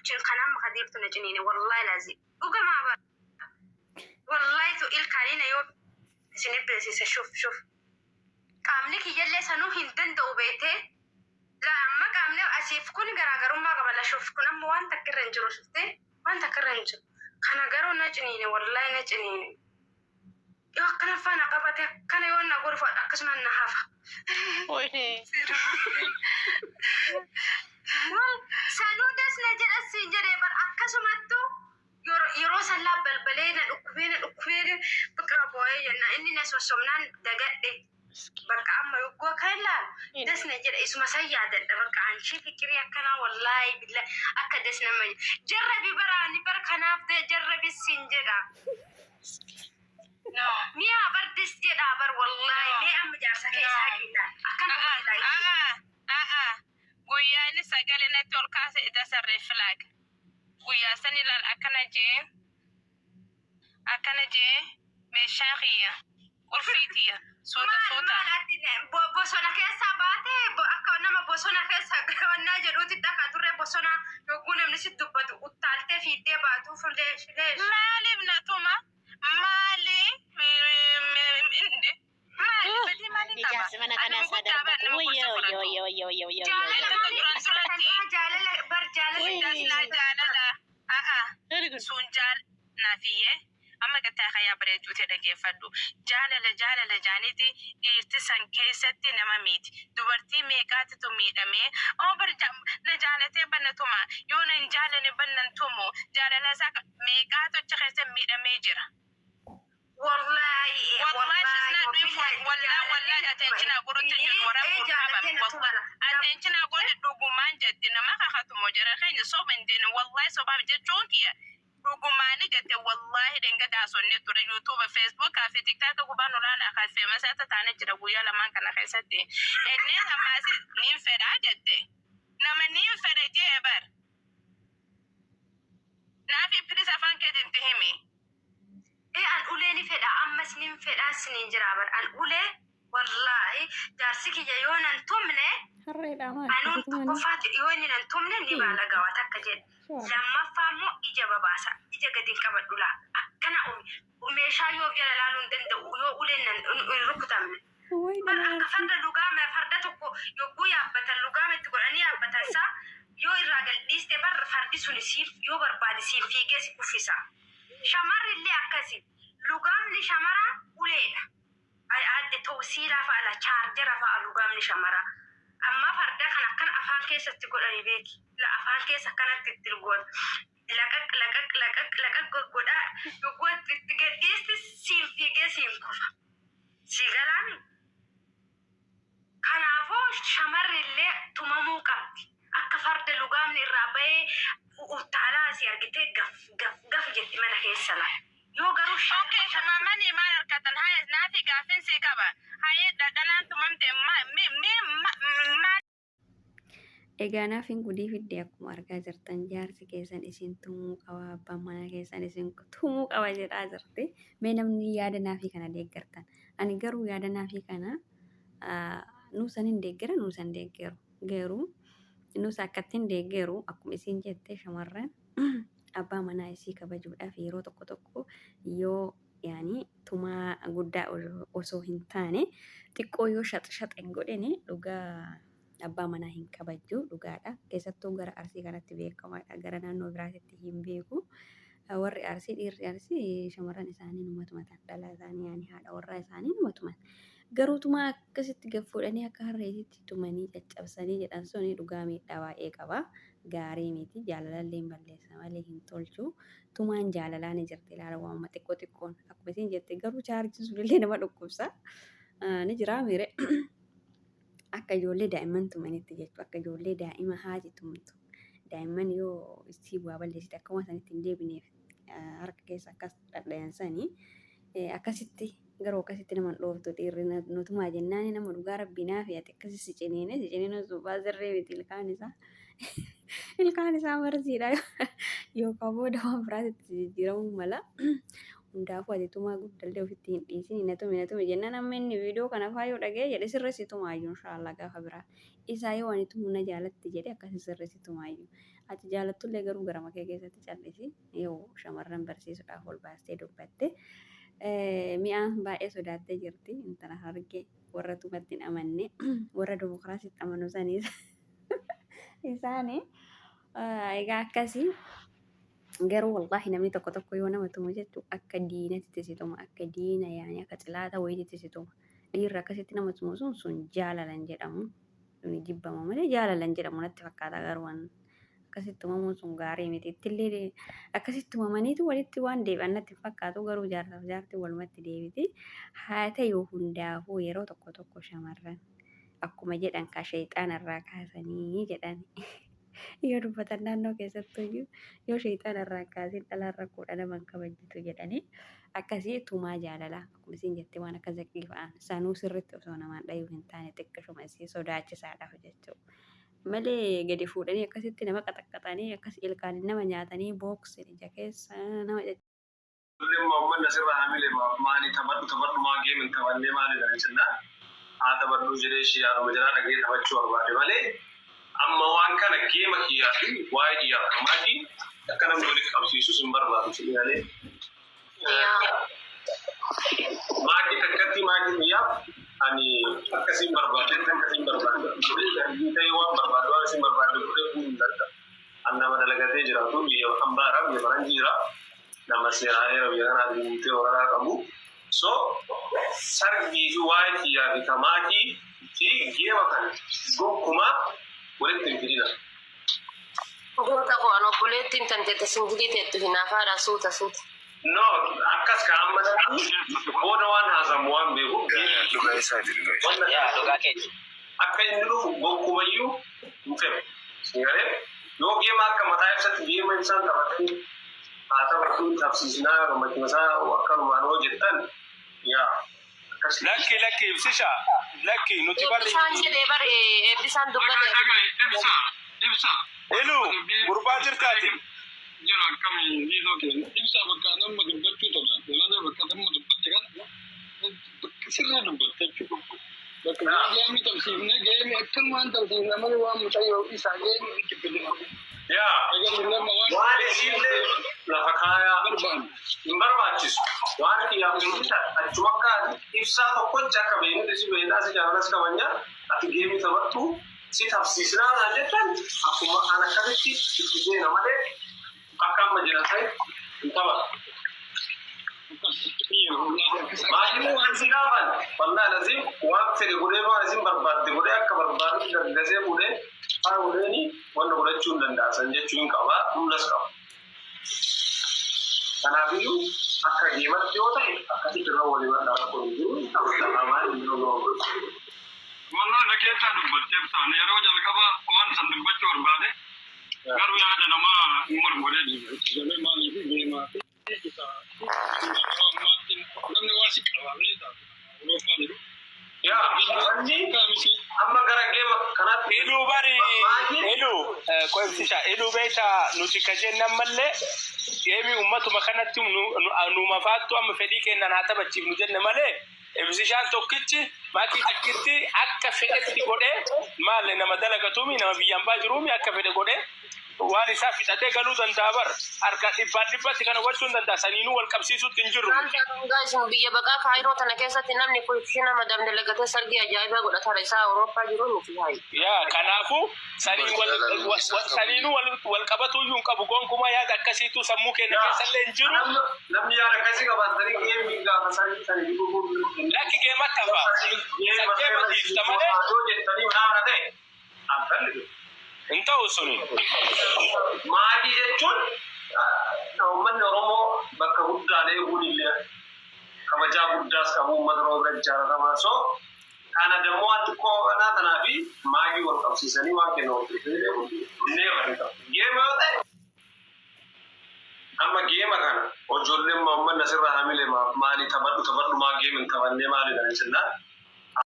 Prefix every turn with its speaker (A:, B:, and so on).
A: Cin kan amma kadiirtu na ciniine wallahi laazim. Dhugamaa bara. Wallahi tu ilkaanii na yoo isin beeksisa shuf shuf. Qaamni kiyyallee sanuu hin danda'u beektee. La amma qaamni asiif kun garaagarummaa qaba la shuf kun amma waan takka irra hin jiru shuftee waan takka irra hin jiru. Kana garuu na ciniine wallahi na ciniine. Yoo akkana faana qabate akkana yoo na godhu akkasuma na hafa.
B: Wayne.
A: Sanuu das na jedha siin jedhee bar akkasumattu yeroo sallaa balbalee na dhukkubee na dhukkubee bakka boo'ee jenna inni na sossobnaan dagadhe. Bakka amma yogguu akka ilaalu das na jedha isuma san yaadadha bakka anshii fiqirii akkanaa wallaahi billahi akka das nama jarrabi baraani bar kanaaf jarrabi siin jedha.
B: No.
A: Mi'a bar des jedha bar wallaahi mee amma jaarsa kee isaa qindaa akkana wallaahi.
B: Aa, guyyaa inni sagalee natti ol kaase ida sarree flag. Guyyaa san ilaal akkana jee meeshaa kiyya qulfii tiyya suuta
A: Maal
B: suuta.
A: Maal ati bosona keessa baate akka nama bosona keessa wannaa jedhuutti akka turre bosona yogguu namni si dubbatu uttaaltee fiiddee baatu fuleesh leesh.
B: Maaliif na tuma? Maali? Inde. Maali? Badii maalii qaba?
C: Ijaarsi mana kanaa
B: Ani
C: isaa
B: guddaa
C: darbatu.
B: nama
C: Wayyo
B: gorsa
C: wayyo
B: fudhatu.
C: wayyo wayyo wayyo wayyo
A: Jaalala
B: Inni
A: maali
B: duraan duratti
A: jaalala bar jaalala
B: dasnaa jaalala. A'a. Sun jaal naafiyyee. Amma gattaa kayyaa bareedduu ta'e dhageeffadhu. Jaalala jaalala jaaniiti dhiirti san keessatti nama miiti. Dubartii meeqaatitu miidhamee oo bar na jaalatee banna tuma, yoo na hin jaalane bannan tumu, jaalala isaa meeqaatu achi keessa miidhamee jira.
A: Wallahi.
B: Wallahi, she's not doing for wallahi wallahi attention godhutti jirtu warra qabame wallahi attention godhe dhugumaan jette nama kakatumo jara keenya soba hin deene wallahi sobaaf jechuun kiyya dhugumaani jette wallahi dhenga daasonne ture YouTube, Facebook fi TikTok gubbaan olaanaa kan famous akka taane jira guyyaa lamaan kana keessatti enneen ammaasi niin fedhaa jette nama niin fedha jee bar naafi please afaan keetiin himi.
A: Ee, an ulee ni fedha, ammas nin fedha sinin jira bar an ulee wallahi jaarsi kiyya yoo nan tumne
D: Harreedha maal
A: anuun
D: akkasitti mani?
A: Tokkoffaatti yoo inni nan tumne ni baala takka jedhe. Lammaffaa immoo ija babaasa, ija gadi hin qabadhu laa akkana oomi meeshaa yoo of jala laaluu hin danda'u yoo uleen nan hin rukutamne.
D: Way
A: Bar
D: nama
A: akka farda lugaama farda tokko yogguu yaabbatan lugaama itti godhanii yaabbatan isaa yoo irraa gad dhiiste bar fardi sun siif yoo barbaade siif fiigee si kuffisa. Shamarri illee akkasi. Lugaamni shamaraa uleedha. Adde tawsiilaa fa'a la chaarjara fa'a lugaamni shamaraa. Amma farda kan akkan afaan keessatti godhani beeki. La afaan keessa akkanatti itti goota. Laqaq laqaq laqaq laqaq godhaa yogguu itti gad dhiiste siin fiigee siin kufa. Si galaami? Kanaafuu shamarri illee tumamuu qabdi. Akka farda lugaamni irraa bahee utaalaa asii argitee gaf gaf gaf jetti mana keessa la. Yoo garuu
B: Okay, tumamanii maal harkatan? Haya, naafi gaafin sii qaba. Haya, dhalaan tumamte maal?
D: Egaa naafiin gudii fidde akkuma argaa jirtan jaarsi keessan isin tumuu qaba, abbaan manaa keessan isin tumuu qaba jedhaa jirti. Mee namni yaada naafii kana deeggartan. Ani garuu yaada naafii kana nuusan hin deeggara, nuusan deeggaru. Garuu nuusa akkatti hin deeggaru akkuma isin jette shamarran abbaa manaa isii kabajuudhaaf yeroo tokko tokko yoo yaani tumaa guddaa osoo hin taane xiqqoo yoo shax shax hin godhine dhugaa abbaa manaa hin kabajju dhugaadha. Keessattuu gara Arsii kanatti beekamaadha. Gara naannoo biraatitti hin beeku. Warri Arsii, dhiirri Arsii shamarran isaanii numa tumatan. Dhalaa isaanii yaani haadha warraa isaanii numa tuman. Garuu tumaa akkasitti gad fuudhanii akka harreetitti tumanii caccabsanii jedhan suni dhugaa miidhaa baay'ee qaba. Gaarii miti. Jaalalallee hin balleessa malee hin tolchu. Tumaan jaalalaa ni jirti ilaala waamuma xiqqoo xiqqoon. Akkuma isin jette garuu chaarjiin sunillee nama dhukkubsa. Ni jiraa miire. Akka ijoollee daa'imman tumanitti jechuudha. Akka ijoollee daa'ima haati tumtu. Daa'imman yoo isii waa balleessite akka waan sanitti hin deebineef harka keessa akkas dhadhayan sanii akkasitti garuu akkasitti nama hin dhooftu dhiirri nutumaa jennaan nama dhugaa rabbii naafi ati akkasi si ciniine si ciniine suphaa sirrii miti, ilkaan isaa marziidha yookaan booda waan biraatti jijjiiramuu mala. Hundaafuu ati tumaa guddallee ofitti hin dhiisin, na tumi na tumi jennaan amma inni viidiyoo kana faa yoo dhaga'e jedhe sirreessi tumaayyuu inshaallah gaafa biraa. Isaa yoo ani tumu na jaalatti jedhe akkasi sirreessi tumaayyuu. Ati jaalattullee garuu garama kee keessatti cal'isi yoo shamarran barsiisuudhaaf ol baastee dubbatte. Mi'aan baay'ee sodaattee jirti intala Harargee warra tumatti hin amanne, warra dimokiraasiitti amanu saniis isaani. Egaa akkasii garuu wallaahi namni tokko tokko yoo nama tumu jechu akka diinatti si tuma, akka diina yaani akka xilaata wayiitti si tuma. Dhiirri akkasitti nama tumu sun sun jaalalan jedhamu. Suni jibbama malee jaalalan jedhamu natti fakkaata, garuu waan akkasitti tumamuun sun gaarii miti. Ittillee akkasitti tumamaniitu walitti waan deebi'an natti hin fakkaatu, garuu jaarsaaf jaartiin walumatti deebiti. Haa ta'u, hundaafuu yeroo tokko tokko shamarran akkuma jedhan ka sheexaana irraa kaasanii jedhan yoo dubbatan, naannoo keessattuyyuu yoo sheexaana irraa kaasin dhalaan rakkoodha, nama hin kabajjitu jedhanii. Akkasii tumaa jaalalaa akkuma isin jette waan akka zaqii fa'aan sanuu sirritti osoo namaan dhayuu hin taane xiqqishuma isii sodaachisaadhaaf jechuudha. Malee gadi fuudhanii akkasitti nama qaxaqqaxanii, akkas ilkaaniin nama nyaatanii, booksin ija keessa nama
C: Illee uummanni asirraa hamilee maali taphadhu taphadhu, maa game hin taphannee maali naan jennaan, haa taphadhu jedhee ishee yaaduma jalaa dhagee taphachuu barbaade malee, amma waan kana game kiyyaa fi waa'ee kiyyaaf maatii akka namni walitti qabsiisus hin barbaadu jedhee. Maakii takkatti maakii kiyyaaf ani akkasiin barbaade, akkasiin barbaade ta'ee, waan barbaadu waan isin barbaade godhee fuudhuu hin danda'u. An nama dalagatee jiraatu, biyya hambaadha, biyya faranjii jira, nama seeraa heera biyya kanaa guutee waraqaa qabu. So sargii fi waa'ee kiyyaa fi kamaakii fi game kana gonkumaa walitti hin fidina.
B: Goota koo, an obboleettiin tan teette single teettu hinaafaadha, suuta suuta.
C: No, akkas ka amma namni booda waan haasamu waan beekuuf
E: Dhugaa isaati, dhugaa isaati.
C: wanna
F: Yaa, dhugaa keeti.
C: Akka inni dhufu gonkumayyuu hin fedhu. Garee yoo game akka mataa ibsatti game ibsaan taphatee haa taphatu, tapsiisnaa, gammachuu isaa akkanumaan hoo jettan, yaa akkas.
G: Lakki, lakki, ibsisha, lakki, nuti barri
B: Eebbisaan jedhee bar, eebbisaan dubbate.
H: Ibsa, ibsa.
G: Elu gurbaa jirtaati.
H: Jira, akkami dhiisoo keenya. Ibsa, bakka nama dubbachuu tola. Nama bakka nama dubbatte kana bakka sirrii dubbatte jechuudha. Bakka game tapsiifnee, game akkanumaan tapsiifne malee waan mucayyoo isaa game itti fidina.
C: Yaa
H: Egaa nama waan
C: waan isiillee lafa kaayaa
H: barbaanne.
C: Hin barbaachisu. Waan kiyyaaf ibsa achuma akka ibsaa tokkochi akka beeknutti si beeknaa, si jaalalas kabajnaa, ati game taphattu si tapsiisnaa naan jettan, akkuma an akkasitti itti seena malee akka amma jiran ta'e hin taphatu. Maaliif waan si gaafan, wallahi lazim waan fedhe godhee, waan isin barbaadde godhee, akka barbaadutti dargasee fuudhee haa godheeni wanta godhachuu hin danda'a san jechuu hin qaba, humnas qaba. Kanaafiyyuu akka gameatti yoo ta'e akkasitti irra walii bal'aa rakkoo hin jiru. Taphataa hin jiru.
H: Wallah, na keessaa dubbattee ibsaan yeroo jalqaba waan san dubbachuu barbaade, garuu yaada namaa hin mormoree jira. Maaliif deemaa fi isa yeroo ammaatti namni waan si qabaamee taatu Awurooppaa jiru.
C: Yaa wanni amma gara game kanaatti
G: Iluu bari iluu ko ibsisha iluu beekta, nuti ka jennan mallee game ummatuma kanatti numa faattu amma fedhii kennan haa taphachiifnu jenne malee, ibsishaan tokkichi maakii takkitti akka fedhetti godhee, maal nama dalagatuumi, nama biyyaan baa jiruumi, akka fedhe godhee waan isaa fixatee galuu danda'a bar, harka dhibbaan dhibbatti kana gochuu hin danda'a, saniinuu wal qabsiisuutti hin jirru.
B: Maal taatuun isin biyya baqaa Kaayiroo tana keessatti namni kun nama dalagatee sargii ajaa'ibaa godhatara, isaa Awurooppaa jiru miti hayi.
G: Yaa, kanaafuu saniin wal saniinuu wal qabatuyyuu hin qabu gonkumaa, yaada akkasiitu sammuu keenya keessallee hin jiru.
C: Namni yaada akkasii qabaatanii game gaafa sanii sanii dhuguu
G: Lakki, gameatti hafa.
C: Game
G: dhiifta malee.
C: Yoo jettanii maana ta'e abballi
G: Hin ta'u suni.
C: Maatii jechuun uummanni Oromoo bakka guddaan eeguun illee kabajaa guddaas qabu, uummata Oromoo bira jaalatamaa. So kana dammoo waan xiqqoo kanaa tanaa fi maagii wal qabsiisanii waan kennu wal qabsiisanii neema hin ta'u. Game yoo ta'e amma game kana ijoolleen uummanni asirraa hamilee maali taphadhu taphadhu, maa game hin taphannee maali naan jennaan.